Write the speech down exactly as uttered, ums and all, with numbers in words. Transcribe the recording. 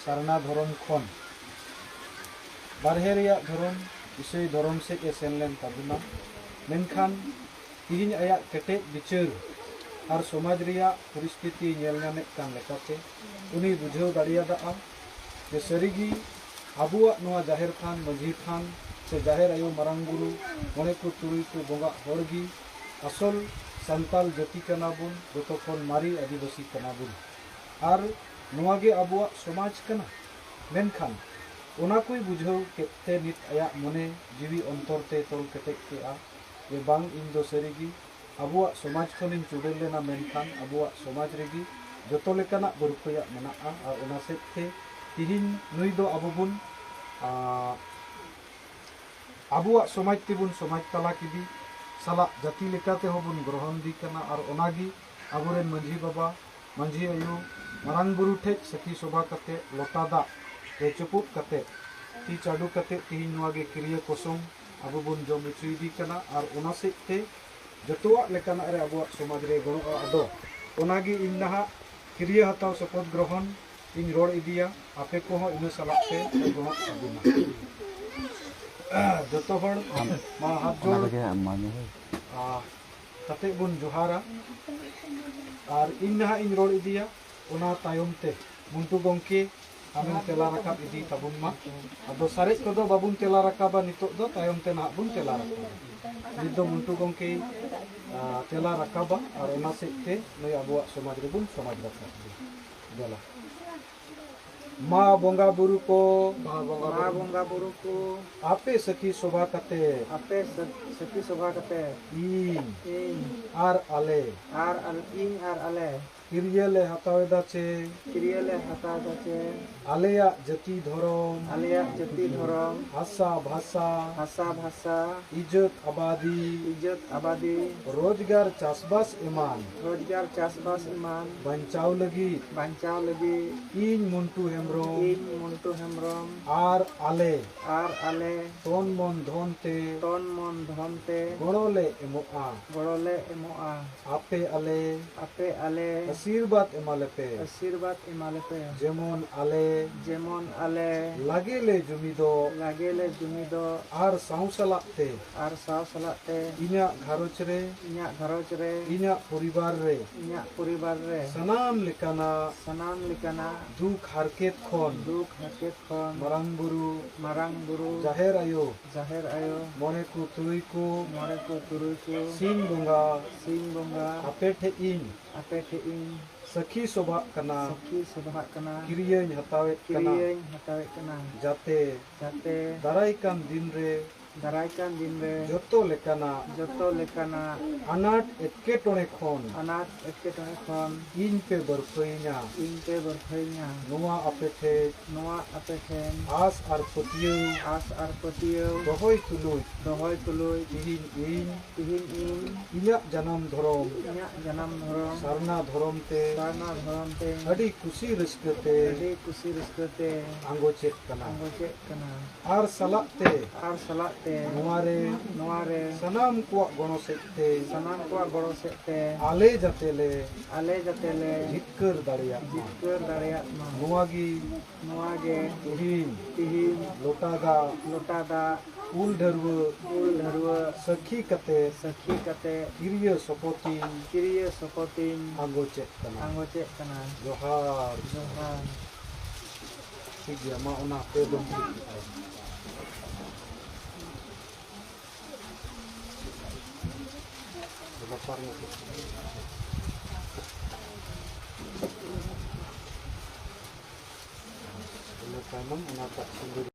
ᱥᱟᱨᱱᱟ ᱫᱷᱚᱨᱚᱢ ᱠᱷᱚᱱ ᱵᱟᱨᱦᱮ ᱨᱮᱭᱟᱜ ᱫᱷᱚᱨᱚᱢ, ᱤᱥᱟᱹᱭ ᱫᱷᱚᱨᱚᱢ ᱥᱮᱫ ᱮ ᱥᱮᱱ ᱞᱮᱱ ᱛᱟᱵᱚᱱᱟ᱾ ᱢᱮᱱᱠᱷᱟᱱ ᱛᱤᱦᱤᱧ ᱟᱭᱟᱜ ᱠᱮᱴᱮᱡ ᱵᱤᱪᱟᱹᱨ ᱟᱨ ᱥᱚᱢᱟᱡᱽ ᱨᱮᱭᱟᱜ ᱯᱚᱨᱤᱥᱛᱷᱤᱛᱤ ᱧᱮᱞ ᱧᱟᱢᱮᱫ ᱠᱟᱱ ᱞᱮᱠᱟᱛᱮ, ᱩᱱᱤ ᱵᱩᱡᱷᱟᱹᱣ ᱫᱟᱲᱮᱭᱟᱫᱟ ᱡᱮ ᱥᱟᱹᱨᱤᱜᱮ ᱟᱵᱚᱣᱟᱜ ᱱᱚᱣᱟ ᱡᱟᱦᱮᱨ ᱛᱷᱟᱱ, ᱢᱟᱹᱡᱷᱤ ᱛᱷᱟᱱ ᱥᱮ ᱡᱟᱦᱮᱨ ᱟᱭᱳ, ᱢᱟᱨᱟᱝ ᱵᱩᱨᱩ, ᱢᱚᱬᱮ ᱠᱚ ᱛᱩᱨᱩᱭ ᱠᱚ ᱵᱚᱸᱜᱟ ᱦᱚᱲ ᱜᱮ ᱟᱥᱚᱞ ᱥᱟᱱᱛᱟᱞ ᱡᱟᱹᱛᱤ ᱠᱟᱱᱟ ᱵᱚᱱ, ᱡᱚᱛᱚ ᱠᱷᱚᱱ ᱢᱟᱨᱮ ᱟᱹᱫᱤᱵᱟᱹᱥᱤ ᱠᱟᱱᱟ ᱵᱚᱱ᱾ ᱟᱨ ᱱᱚᱣᱟ ᱜᱮ ᱟᱵᱚᱣᱟᱜ ᱥᱚᱢᱟᱡᱽ ᱠᱟᱱᱟ᱾ ᱢᱮᱱᱠᱷᱟᱱ ᱚᱱᱟ ᱠᱚᱭ ᱵᱩᱡᱷᱟᱹᱣ ᱠᱮᱫ ᱛᱮ ᱱᱤᱛ ᱟᱭᱟᱜ ᱢᱚᱱᱮ ᱡᱤᱣᱤ ᱚᱱᱛᱚᱨ ᱛᱮ ᱛᱚᱞ ᱠᱮᱴᱮᱡ ᱠᱮᱫᱼᱟ ᱡᱮ ᱵᱟᱝ, ᱤᱧ ᱫᱚ ᱥᱟᱹᱨᱤᱜᱮ ᱟᱵᱚᱣᱟᱜ ᱥᱚᱢᱟᱡᱽ ᱠᱷᱚᱱᱤᱧ ᱪᱩᱰᱟᱹᱨ ᱞᱮᱱᱟ, ᱢᱮᱱᱠᱷᱟᱱ ᱟᱵᱚᱣᱟᱜ ᱥᱚᱢᱟᱡᱽ ᱨᱮᱜᱮ ᱡᱚᱛᱚ ᱞᱮᱠᱟᱱᱟᱜ ᱵᱟᱹᱨᱯᱷᱟᱹᱭᱟᱜ ᱢᱮᱱᱟᱜᱼᱟ᱾ ᱟᱨ ᱚᱱᱟ ᱥᱮᱫ ᱛᱮ ᱛᱤᱦᱤᱧ ᱱᱩᱭ ᱫᱚ ᱟᱵᱚ ᱵᱚᱱ, ᱟᱸ, ᱟᱵᱚᱣᱟᱜ ᱥᱚᱢᱟᱡᱽ ᱛᱮᱵᱚᱱ ᱥᱚᱢᱟᱡᱽ ᱛᱟᱞᱟ ᱠᱮᱫᱮ ᱥᱟᱞᱟᱜ ᱡᱟᱹᱛᱤ ᱞᱮᱠᱟ ᱛᱮᱦᱚᱸ ᱵᱚᱱ ᱜᱨᱚᱦᱚᱱ ᱫᱮ ᱠᱟᱱᱟ᱾ ᱟᱨ ᱚᱱᱟᱜᱮ ᱟᱵᱚᱨᱮᱱ ᱢᱟᱹᱡᱷᱤ ᱵᱟᱵᱟ, ᱢᱟᱹᱡᱷᱤ ᱟᱭᱳ, ᱢᱟᱨᱟᱝ ᱵᱩᱨᱩ ᱴᱷᱮᱡ ᱥᱟᱹᱠᱷᱤ ᱥᱚᱵᱷᱟ ᱠᱟᱛᱮ, ᱞᱚᱴᱟ ᱫᱟᱜ ᱨᱮ ᱪᱩᱯᱩᱫ ᱠᱟᱛᱮ, ᱛᱤ ᱪᱟᱰᱚ ᱠᱟᱛᱮ ᱛᱤᱦᱤᱧ ᱱᱚᱣᱟ ᱜᱮ ᱠᱤᱨᱤᱭᱟᱹ ᱠᱚᱥᱚᱢ ᱟᱵᱚ ᱵᱚᱱ ᱡᱚᱢ ᱦᱚᱪᱚᱭᱮᱫᱮ ᱠᱟᱱᱟ᱾ ᱟᱨ ᱚᱱᱟ ᱥᱮᱫ ᱛᱮ ᱡᱚᱛᱚᱣᱟᱜ ᱞᱮᱠᱟᱱᱟᱜ ᱨᱮ ᱟᱵᱚᱣᱟᱜ ᱥᱚᱢᱟᱡᱽ ᱨᱮ ᱜᱚᱲᱚᱜᱼᱟ᱾ ᱟᱫᱚ ᱚᱱᱟᱜᱮ ᱤᱧ ᱱᱟᱦᱟᱜ ᱠᱤᱨᱤᱭᱟᱹ ᱦᱟᱛᱟᱣ ᱥᱚᱯᱚᱫ ᱜᱨᱚᱦᱚᱱ ᱤᱧ ᱨᱚᱲ ᱤᱫᱤᱭᱟ, ᱟᱯᱮ ᱠᱚᱦᱚᱸ ᱤᱱᱟᱹ ᱥᱟᱞᱟᱜ ᱯᱮ ᱜᱚᱲᱚᱜ ᱛᱟᱵᱚᱱᱟ᱾ ᱡᱚᱛᱚ ᱦᱚᱲ ᱢᱟ ᱦᱟᱛ ᱡᱳᱲ ᱚᱱᱟ ᱨᱮᱜᱮ ᱢᱟ ᱧᱮᱞ᱾ ᱟ, ᱠᱟᱛᱮ ᱵᱚᱱ ᱡᱚᱦᱟᱨᱟ᱾ ᱟᱨ ᱤᱧ ᱱᱟᱦᱟᱜ ᱤᱧ ᱨᱚᱲ ᱤᱫᱤᱭᱟ, ᱚᱱᱟ ᱛᱟᱭᱚᱢ ᱛᱮ ᱢᱩᱱᱴᱩ ᱜᱚᱢᱠᱮ ᱟᱢᱮᱢ ᱛᱮᱞᱟ ᱨᱟᱠᱟᱵ ᱤᱫᱤ ᱛᱟᱵᱚᱱ ᱢᱟ᱾ ᱟᱫᱚ ᱥᱟᱨᱮᱡ ᱠᱚᱫᱚ ᱵᱟᱵᱚᱱ ᱛᱮᱞᱟ ᱨᱟᱠᱟᱵᱟ, ᱱᱤᱛᱚᱜ ᱫᱚ ᱛᱟᱭᱚᱢ ᱛᱮ ᱱᱟᱦᱟᱜ ᱵᱚᱱ ᱛᱮᱞᱟ ᱨᱟᱠᱟᱵᱟ᱾ ᱱᱤᱛ ᱫᱚ ᱢᱩᱱᱴᱩ ᱜᱚᱢᱠᱮ, ᱟ, ᱛᱮᱞᱟ ᱨᱟᱠᱟᱵᱟ, ᱟᱨ ᱚᱱᱟ ᱥᱮᱫ ᱛᱮ ᱱᱩᱭ ᱟᱵᱚᱣᱟᱜ ᱥᱚᱢᱟᱡᱽ ᱨᱮᱵᱚᱱ ᱥᱚᱢᱟᱡᱽ ᱨᱟᱠᱟᱵ ᱤᱫᱤᱭᱟ᱾ ᱫᱮᱞᱟ᱾ ᱢᱟ ᱵᱚᱸᱜᱟ ᱵᱩᱨᱩ ᱠᱚ, ᱢᱟ ᱵᱚᱸᱜᱟ ᱢᱟ ᱵᱩᱨᱩ᱾ ᱵᱚᱸᱜᱟ ᱵᱩᱨᱩ ᱠᱚ, ᱟᱯᱮ ᱥᱟᱹᱠᱷᱤ ᱥᱚᱵᱷᱟ ᱠᱟᱛᱮ, ᱟᱯᱮ ᱥᱟᱹᱠ-, ᱥᱟᱹᱠᱷᱤ ᱥᱚᱵᱷᱟ ᱠᱟᱛᱮ, ᱤᱧ ᱤᱧ ᱟᱨ ᱟᱞᱮ ᱟᱨ ᱟᱞ-, ᱤᱧ ᱟᱨ ᱟᱞᱮ ᱠᱤᱨᱭᱟᱹ ᱞᱮ ᱦᱟᱛᱟᱣ ᱮᱫᱟ ᱪᱮ, ᱠᱤᱨᱭᱟᱹ ᱞᱮ ᱦᱟᱛᱟᱣ ᱮᱫᱟ ᱪᱮ, ᱟᱞᱮᱭᱟᱜ ᱡᱟᱹᱛᱤ ᱫᱷᱚᱨᱚᱢ, ᱟᱞᱮᱭᱟᱜ ᱡᱟᱹᱛᱤ ᱫᱷᱚᱨᱚᱢ, ᱵᱷᱟᱥᱟ ᱵᱷᱟᱥᱟ, ᱵᱷᱟᱥᱟ ᱵᱷᱟᱥᱟ, ᱤᱡᱽᱡᱚᱛ ᱟᱵᱟᱫᱤ, ᱤᱡᱽᱡᱚᱛ ᱟᱵᱟᱫᱤ, ᱨᱳᱡᱽᱜᱟᱨ ᱪᱟᱥᱵᱟᱥ ᱮᱢᱟᱱ, ᱨᱳᱡᱽᱜᱟᱨ ᱪᱟᱥᱵᱟᱥ ᱮᱢᱟᱱ, ᱵᱟᱧᱪᱟᱣ ᱞᱟᱹᱜᱤᱫ, ᱵᱟᱧᱪᱟᱣ ᱞᱟᱹᱜᱤᱫ, ᱤᱧ ᱢᱩᱱᱴᱩ ᱦᱮᱢᱵᱨᱚᱢ, ᱤᱧ ᱢᱩᱱᱴᱩ ᱦᱮᱢᱵᱨᱚᱢ, ᱟᱨ ᱟᱞᱮ, ᱟᱨ ᱟᱞᱮ, ᱛᱚᱱ ᱢᱚᱱ ᱫᱷᱚᱱ ᱛᱮ, ᱛᱚᱱ ᱢᱚᱱ ᱫᱷᱚᱱ ᱛᱮ, ᱜᱚᱲᱚ ᱞᱮ ᱮᱢᱚᱜᱼᱟ, ᱜᱚᱲᱚ ᱞᱮ ᱮᱢᱚᱜᱼᱟ᱾ ᱟᱯᱮ ᱟᱞᱮ, ᱟᱯᱮ ᱟᱞᱮ, ᱟᱥᱤᱨᱵᱟᱫᱽ ᱮᱢᱟᱞᱮᱯᱮ᱾ ᱟᱥᱤᱨᱵᱟᱫᱽ ᱮᱢᱟᱞᱮᱯᱮ᱾ ᱡᱮᱢᱚᱱ ᱟᱞᱮ ᱡᱮᱢᱚᱱ ᱟᱞᱮ ᱞᱟᱜᱮ ᱞᱮ ᱡᱩᱢᱤᱫᱚᱜ᱾ ᱞᱟᱜᱮ ᱞᱮ ᱡᱩᱢᱤᱫᱚᱜ᱾ ᱟᱨ ᱥᱟᱶ ᱥᱟᱞᱟᱜ ᱛᱮ ᱟᱨ ᱥᱟᱶ ᱥᱟᱞᱟᱜ ᱛᱮ ᱤᱧᱟᱹᱜ ᱜᱷᱟᱨᱚᱸᱡᱽ ᱨᱮ ᱤᱧᱟᱹᱜ ᱜᱷᱟᱨᱚᱸᱡᱽ ᱨᱮ ᱤᱧᱟᱹᱜ ᱯᱚᱨᱤᱵᱟᱨ ᱨᱮ ᱤᱧᱟᱹᱜ ᱯᱚᱨᱤᱵᱟᱨ ᱨᱮ ᱥᱟᱱᱟᱢ ᱞᱮᱠᱟᱱᱟᱜ ᱥᱟᱱᱟᱢ ᱞᱮᱠᱟᱱᱟᱜ ᱫᱩᱠ ᱦᱟᱨᱠᱮᱛ ᱠᱷᱚᱱ ᱫᱩᱠ ᱦᱟᱨᱠᱮᱛ ᱠᱷᱚᱱ ᱢᱟᱨᱟᱝ ᱵᱩᱨᱩ ᱢᱟᱨᱟᱝ ᱵᱩᱨᱩ ᱡᱟᱦᱮᱨ ᱟᱭᱳ ᱡᱟᱦᱮᱨ ᱟᱭᱳ ᱢᱚᱬᱮ ᱠᱚ ᱛᱩᱨᱩᱭ ᱠᱚ ᱢᱚᱬᱮ ᱠᱚ ᱛᱩᱨᱩᱭ ᱠᱚ ᱥᱤᱧ ᱵᱚᱸᱜᱟ ᱥᱤᱧ ᱵᱚᱸᱜᱟ ᱟᱯᱮ ᱴᱷᱮᱡ ᱤᱧ ᱟᱯᱮ ᱴᱷᱮᱡ ᱤᱧ ᱥᱟᱹᱠᱷᱤ ᱥᱚᱵᱷᱟᱜ ᱠᱟᱱᱟ᱾ ᱥᱟᱹᱠᱷᱤ ᱥᱚᱵᱷᱟᱜ ᱠᱟᱱᱟ᱾ ᱠᱤᱨᱤᱭᱟᱹᱧ ᱦᱟᱛᱟᱣᱮᱫ ᱠᱟᱱᱟ᱾ ᱠᱤᱨᱤᱭᱟᱹᱧ ᱦᱟᱛᱟᱣᱮᱫ ᱠᱟᱱᱟ᱾ ᱡᱟᱛᱮ ᱡᱟᱛᱮ ᱫᱟᱨᱟᱭ ᱠᱟᱱ ᱫᱤᱱ ᱨᱮ ᱫᱟᱨᱟᱭ ᱠᱟᱱ ᱫᱤᱱ ᱨᱮ ᱡᱚᱛᱚ ᱞᱮᱠᱟᱱᱟᱜ ᱡᱚᱛᱚ ᱞᱮᱠᱟᱱᱟᱜ ᱟᱱᱟᱴ ᱮᱴᱠᱮᱴᱚᱬᱮ ᱠᱷᱚᱱ ᱟᱱᱟᱴ ᱮᱴᱠᱮᱴᱚᱬᱮ ᱠᱷᱚᱱ ᱤᱧ ᱯᱮ ᱵᱟᱹᱨᱯᱷᱟᱹᱭᱤᱧᱟ᱾ ᱤᱧ ᱯᱮ ᱵᱟᱹᱨᱯᱷᱟᱹᱭᱤᱧᱟ᱾ ᱱᱚᱣᱟ ᱟᱯᱮ ᱴᱷᱮᱡ ᱱᱚᱣᱟ ᱟᱯᱮ ᱴᱷᱮᱱ ᱟᱥ ᱟᱨ ᱯᱟᱹᱛᱭᱟᱹᱣ ᱟᱥ ᱟᱨ ᱯᱟᱹᱛᱭᱟᱹᱣ ᱫᱚᱦᱚᱭ ᱛᱩᱞᱩᱡ ᱫᱚᱦᱚᱭ ᱛᱩᱞᱩᱡ ᱛᱤᱦᱤᱧ ᱤᱧ ᱛᱤᱦᱤᱧ ᱤᱧ ᱤᱧᱟᱹᱜ ᱡᱟᱱᱟᱢ ᱫᱷᱚᱨᱚᱢ ᱤᱧᱟᱹᱜ ᱡᱟᱱᱟᱢ ᱫᱷᱚᱨᱚᱢ ᱥᱟᱨᱱᱟ ᱫᱷᱚᱨᱚᱢ ᱛᱮ ᱥᱟᱨᱱᱟ ᱫᱷᱚᱨᱚᱢ ᱛᱮ ᱟᱹᱰᱤ ᱠᱩᱥᱤ ᱨᱟᱹᱥᱠᱟᱹ ᱛᱮ ᱟᱹᱰᱤ ᱠᱩᱥᱤ ᱨᱟᱹᱥᱠᱟᱹ ᱛᱮ ᱟᱸᱜᱚᱪᱮᱫ ᱠᱟᱱᱟ᱾ ᱟᱸᱜᱚᱪᱮᱫ ᱠᱟᱱᱟ᱾ ᱟᱨ ᱥᱟᱞᱟᱜ ᱛᱮ ᱟᱨ ᱥᱟᱞᱟᱜ ᱛᱮ ᱱᱚᱣᱟ ᱨᱮ ᱱᱚᱣᱟ ᱨᱮ ᱥᱟᱱᱟᱢ ᱠᱚᱣᱟᱜ ᱜᱚᱲᱚ ᱥᱮᱫ ᱛᱮ ᱥᱟᱱᱟᱢ ᱠᱚᱣᱟᱜ ᱜᱚᱲᱚ ᱥᱮᱫ ᱛᱮ ᱟᱞᱮ ᱡᱟᱛᱮ ᱞᱮ ᱟᱞᱮ ᱡᱟᱛᱮ ᱞᱮ ᱡᱤᱛᱠᱟᱹᱨ ᱫᱟᱲᱮᱭᱟᱜ ᱢᱟ᱾ ᱡᱤᱛᱠᱟᱹᱨ ᱫᱟᱲᱮᱭᱟᱜ ᱢᱟ᱾ ᱱᱚᱣᱟ ᱜᱮ ᱱᱚᱣᱟ ᱜᱮ ᱛᱤᱦᱤᱧ ᱛᱤᱦᱤᱧ ᱞᱚᱴᱟ ᱫᱟᱜ ᱞᱚᱴᱟ ᱫᱟᱜ ᱩᱞ ᱰᱷᱟᱹᱨᱣᱟᱹᱜ ᱩᱞ ᱰᱷᱟᱹᱨᱣᱟᱹᱜ ᱥᱟᱹᱠᱷᱤ ᱠᱟᱛᱮ ᱥᱟᱹᱠᱷᱤ ᱠᱟᱛᱮ ᱠᱤᱨᱤᱭᱟᱹ ᱥᱚᱯᱚᱛᱤᱧ ᱠᱤᱨᱤᱭᱟᱹ ᱥᱚᱯᱚᱛᱤᱧ ᱟᱸᱜᱚᱪᱮᱫ ᱠᱟᱱᱟ᱾ ᱟᱸᱜᱚᱪᱮᱫ ᱠᱟᱱᱟ᱾ ᱡᱚᱦᱟᱨ᱾ ᱡᱚᱦᱟᱨ᱾ ᱴᱷᱤᱠ ᱜᱮᱭᱟ, ᱢᱟ ᱚᱱᱟ ᱯᱮ ᱫᱚᱢ ᱴᱷᱤᱠ ᱜᱮᱭᱟ᱾ ᱞᱟᱛᱟᱨ ᱧᱚᱜ ᱠᱟᱛᱮ᱾ ᱤᱱᱟᱹ ᱛᱟᱭᱱᱚᱢ ᱚᱱᱟ ᱫᱟᱜ ᱥᱤᱸᱫᱩᱨ